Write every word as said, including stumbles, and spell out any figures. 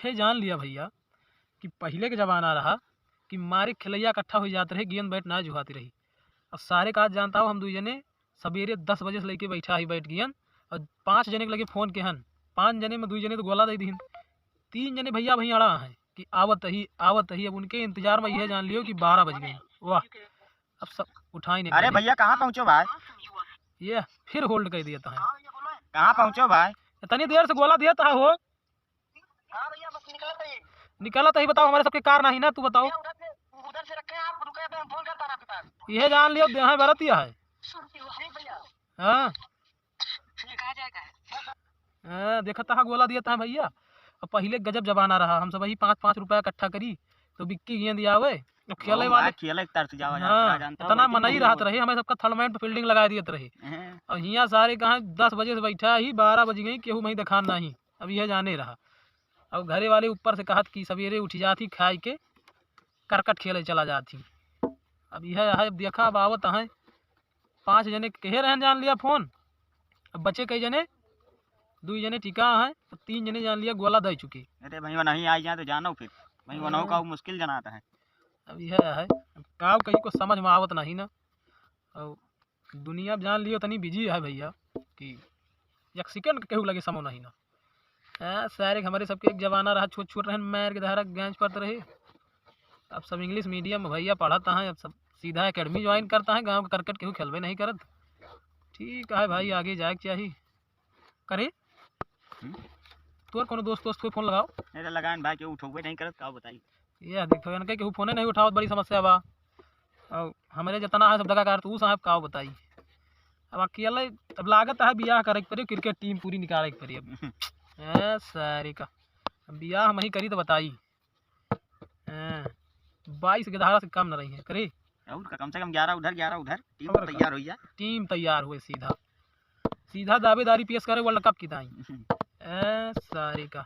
इहे जान लिया भइया कि पहिले के जमाना रहा कि मारे खेलइया इकट्ठा होइ जात रहे, गेंद बैट ना जुहाती रही। अब सारे का आज जानता हो, हम दुइ जने सबेरे दस बजे से लइके बैठा ही बैट गेंद, और पाँच जने के लगे फोन के हन, पाँच जने में दुइ जने तो गोला दइ दिहिन, तीन जने भइया वहीं अड़ा हैं कि आवत ही, आवत ही। अब उनके इंतजार में इहे जान लियो कि बारह बज गए। वाह, अब सब उठाई नहीं अरे पड़े। भइया, कहाँ पहुँचो भाई? ये फिर होल्ड कर दिया तहाँ। कहाँ पहुँचो भाई? इतनी देर से गोला दिया तहाँ हो। निकलत ही बताओ, हमारे सबके कार नहीं ना, तू बताओ। इहे जान लियो, देह में बरत ही है। हाँ। हाँ, देखत हा, गोला दिया था भइया। अब पहिले गजब जमाना रहा, हम सब वही पाँच पाँच रुपया इकट्ठा करी तो बिक्की गेंद आवे, तो खेले वाले खेले तरस जावा जात रहा, हाँ, जानता हो, इतना लेकिन मनई रहत रहे, हमें सबका थर्ड मैन पे फील्डिंग लगाइ दियत रहे। हाँ। अब हियाँ सारे कहाँ दस बजे से बैठा ही, बारह बज गई, केहू महीं देखान नहीं। अब इहे जाने रहा। अब घरे वाले ऊपर से कहत कि सबेरे उठि जात ही, खाइ के करकट खेले चला जात ही। अब इहे है, अब देखा, अब आवत हैं, पाँच जने कहे रहन जान लिया फोन, अब बचे कई जने, दुइ जने टिका हैं, अब तीन जने जान लिया गोला दइ चुके। अरे भाई, वो नहीं आई जाए तो जानो फिर, भाई, वो नौ का हाँ। मुश्किल जनाता है। अब इहे है, अब का कही, कुछ समझ में आवत नहीं ना। और दुनिया जान लियो तनी बिजी है भइया कि एक सेकंड के केहू लगे समो नहीं ना। हाँ, सारे के हमरे सबके एक जमाना रहा, छोट छोट रहन, मार के धारा गैंज पड़त रहे। अब सब इंग्लिश मीडियम में भइया पढ़त हैं, अब सब सीधा एकेडमी ज्वाइन करत हैं, गाँव के करकट केहू खेलबे नहीं करत। ठीक है भाई, आगे जाए के चाही। करे हम्म? तोर कोनो दोस्त वोस्त कोई फोन लगाओ। अरे लगान भाई, केहू उठौबे नहीं करत, का बताई? ये देखो, इनके केहू फोने नहीं उठावत, बड़ी समस्या बा। और हमरे जितना है सब दगा कारतूस हैं, अब का बताई। अब अकेले, अब लागत है बियाह करे के पड़ी, क्रिकेट टीम पूरी निकाले के पड़ी अब। ए, सारी का। अब बियाह हम ही करी तो बताई। ए, बाईस के धारा से कम न रही है, करे। और का, कम से कम ग्यारह उधर, ग्यारह उधर, टीम और का? तैयार होइ जा। टीम तैयार हुए सीधा। सीधा दावेदारी पेश करे वर्ल्ड कप की ताई। ए, सारी का।